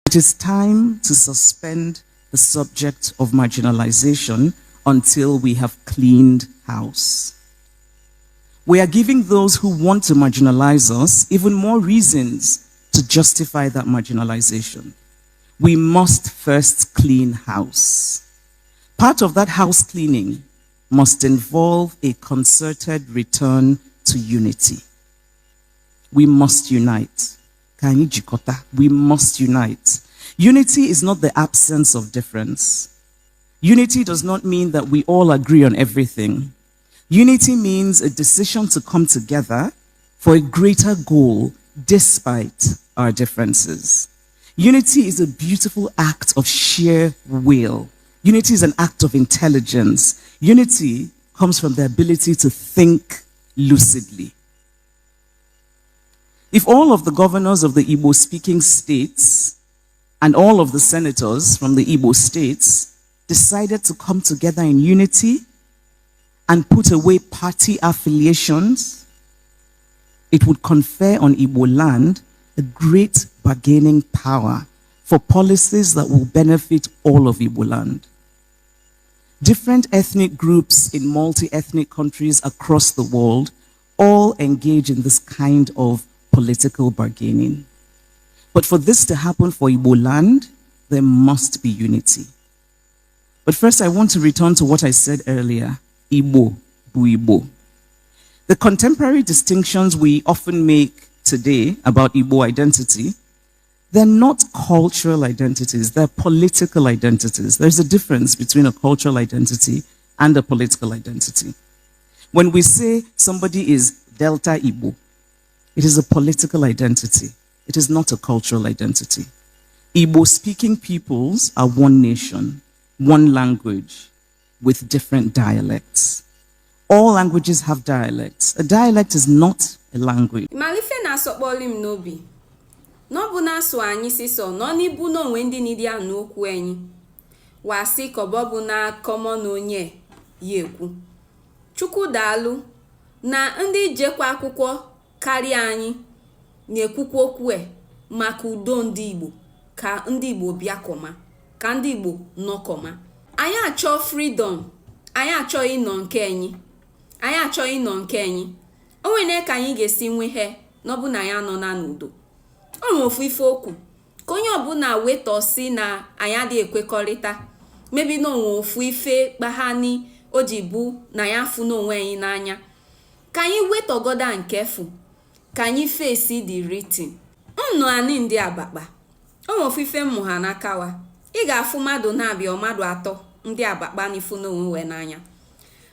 It is time to suspend the subject of marginalization until we have cleaned house. We are giving those who want to marginalize us even more reasons to justify that marginalization. We must first clean house. Part of that house cleaning must involve a concerted return to unity. We must unite. Ka anyị jikọta. We must unite. Unity is not the absence of difference. Unity does not mean that we all agree on everything. Unity means a decision to come together for a greater goal despite our differences. Unity is a beautiful act of sheer will. Unity is an act of intelligence. Unity comes from the ability to think lucidly. If all of the governors of the Igbo speaking states and all of the senators from the Igbo states decided to come together in unity and put away party affiliations, it would confer on Igbo land a great bargaining power for policies that will benefit all of Igbo land. Different ethnic groups in multi ethnic countries across the world all engage in this kind of political bargaining. But for this to happen for Igbo land, there must be unity. But first, I want to return to what I said earlier: Igbo, bụ Igbo. The contemporary distinctions we often make today about Igbo identity, they're not cultural identities, they're political identities. There's a difference between a cultural identity and a political identity. When we say somebody is Delta Igbo, it is a political identity. It is not a cultural identity. Igbo speaking peoples are one nation, one language, with different dialects. All languages have dialects. A dialect is not a language. Mara ife na-asọkpọli m n'obi na ọ bụ na-asụ anyị sisọ nọ n'ibu n'onwe ndị nidi anụ okwu enyi wasị kọbọ bụ na akọmọ na onye ya ekwu. Chukwu daalụ na ndị jekwa akwụkwọ karịa anyị na-ekwukwa okwu e maka udo ndị Igbo, ka ndị Igbo bịakọma, ka ndị Igbo nọkọma. Anyị achọ freedom, anyị achọ ịnọ nke anyị, anyị achọ ịnọ nke anyị. O nwere ka anyị ga-esi nwe he na ọ bụ na anyị anọ na n'udo. O nwere ofu ife okwu ka onye ọbụla wetọsi na anyị adịghị ekwekọrịta mebi na onwe ofu ife kpaghani o ji bụ na ya afụ n'onwe anyị n'anya. Ka anyị wetọgoda nke fụ ka anyị face the written nnụ anị ndị Abakpa. O nwere ofu ife mmụ ha n'aka wa. Ị ga-afụ mmadụ na-abịa, mmadụ atọ ndị Abakpa n'ifu n'onwe wee n'anya,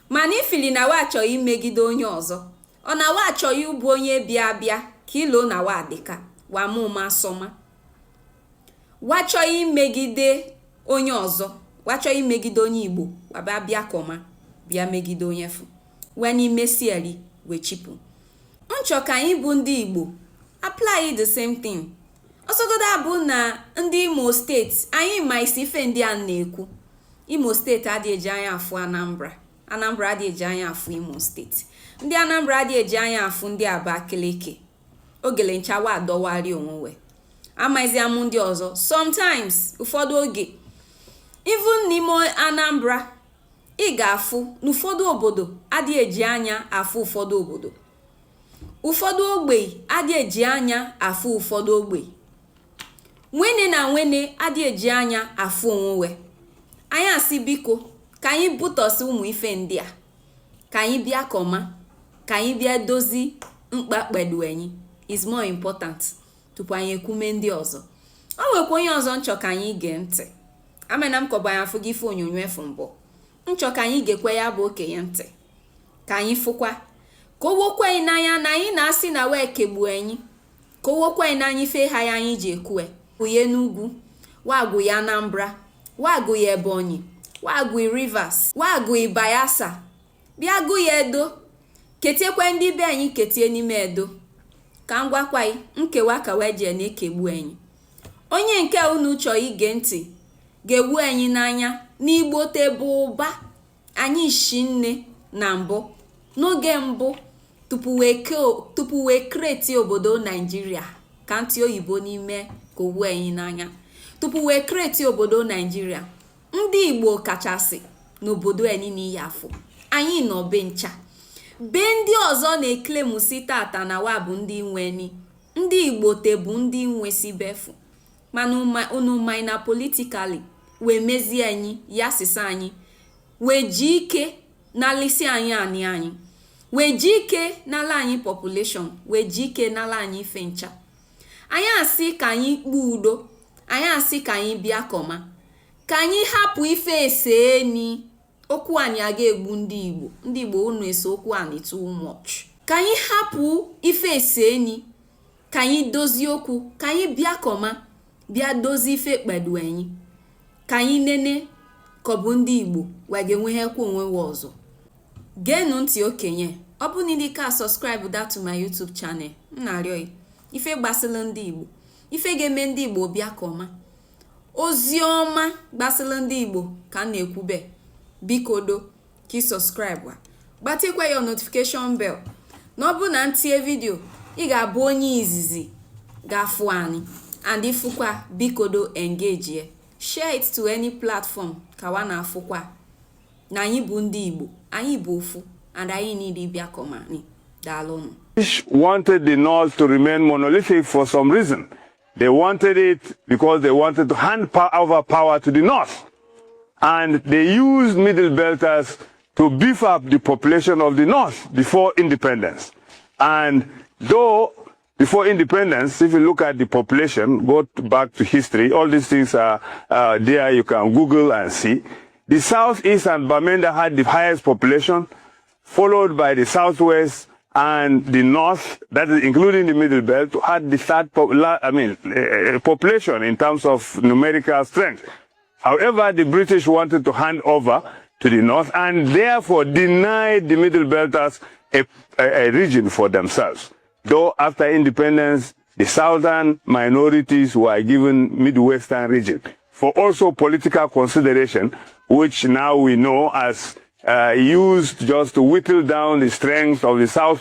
mana ifili na wa achọghị imegide onye ọzọ, ọ na wa achọghị ịbụ onye bịa bịa ka ilo na wa dịka wa mụma asọma. Wa chọghị imegide onye ọzọ, wa chọghị imegide onye Igbo, wa bịa bịa kọma bịa megide onye fụ wee n'ime sieri wee chipụ nchọ. Ka anyị bụ ndị Igbo apply the same thing. Ọsọgodo abụ na ndị Imo Steeti, anyị ma isi ife ndị a na-ekwu. Imo Steeti adịghị eji anya afụ Anambra, Anambra adịghị eji anya afụ Imo Steeti, ndị Anambra adịghị eji anya afụ ndị Abakaliki. Ogele nchawa adọwari onwe amaghịzi amụ ndị ọzọ. Sometimes, ụfọdụ oge, even n'ime Anambra, ị ga-afụ n'ụfọdụ obodo adịghị eji anya afụ ụfọdụ obodo, ụfọdụ ogbe adịghị eji anya afụ ụfọdụ ogbe, nwene na nwene adịghị eji anya afụ onwe. Anyị asị, biko, ka anyị butọsị ụmụ ife ndị a, ka anyị bịa kọma, ka anyị bịa dozi mkpa kpedu enyi is more important tupu anyị ekwume ndị ọzọ. O nwekwa onye ọzọ nchọ ka anyị gee ntị. Amena m kọba anyị afụ gị ife onyonyo efu mbụ nchọ ka anyị gekwe ya bụ okenye ntị, ka anyị fụkwa ka o wokwe anyị n'anya na anyị na-asị na wee kegbuo enyi, ka o wokwe anyị n'anya ife ha ya anyị ji ekwe ya Enugwu, wagụ ya Anambra, wagụ ya Ebonyi, wagụ Rivers, wagụ Bayelsa, bịa gụ ya Edo, ketiekwe ndị be anyị ketie n'ime Edo. Ka m gwakwa nkewa ka wee jee na-ekegbu enyi. Onye nke unu chọọ ige ntị ga-egbu anyị n'anya n'igbote bụ ụba anyị shi nne na mbụ n'oge mbụ tupu wee create obodo Naijiria. Ka ntị oyibo n'ime ka owu anyị n'anya. Tupu wee create obodo Naijiria, ndị Igbo kachasị n'obodo enini ya afọ anyị nọ be ncha be ndị ọzọ na-eclaimusi tata na wa bụ ndị nweni. Ndị Igbo te bụ ndị nwesi befu, mana unu na politically wee mezie anyị ya asịsa anyị, wee ji ike n'alịsị anyị anị anyị, wee ji ike n'ala anyị population, wee ji ike n'ala anyị ife ncha. Anyị asị ka anyị kpee udo, anyị asị ka anyị bịa kọma, ka anyị hapụ ife ese eni okwu anyị aga egbu ndị Igbo. Ndị Igbo, unu ese okwu anyị too much. Ka anyị hapụ ife ese eni, ka anyị dozie okwu, ka anyị bịa kọma, bịa dozie ife kpedu anyị, ka anyị nene ka ọ bụ ndị Igbo wa ga-enweghekwa onwe wa ọzọ. Geenụ ntị okenye. Ọ bụ na ndị ka subscribe that to my YouTube channel, m na-arịọ gị, ife gbasịrị ndị Igbo, ife ga-eme ndị Igbo bịa ka ọma, ozi ọma gbasịrị ndị Igbo ka m na-ekwube. Biko do ka ị subscribe a, gbatikwa ya notification bell, na ọ bụ na ntinye video, ị ga-abụ onye izizi ga-afụ anyị. And ifụkwa, biko do engage ye, share it to any platform ka wa na-afụkwa na anyị bụ ndị Igbo, anyị bụ ofu and anyị niile ịbịa kọmani. Daalụnụ. Wanted the North to remain monolithic for some reason. They wanted it because they wanted to hand over power to the North. And they used Middle Belters to beef up the population of the North before independence. And though before independence, if you look at the population, go back to history, all these things are there, you can Google and see. The Southeast and Bamenda had the highest population, followed by the Southwest and the North, that is including the Middle Belt, had the third, I mean, population in terms of numerical strength. However, the British wanted to hand over to the North and therefore denied the Middle Belters a region for themselves. Though after independence, the southern minorities were given Midwestern region for also political consideration, which now we know as used just to whittle down the strength of the South.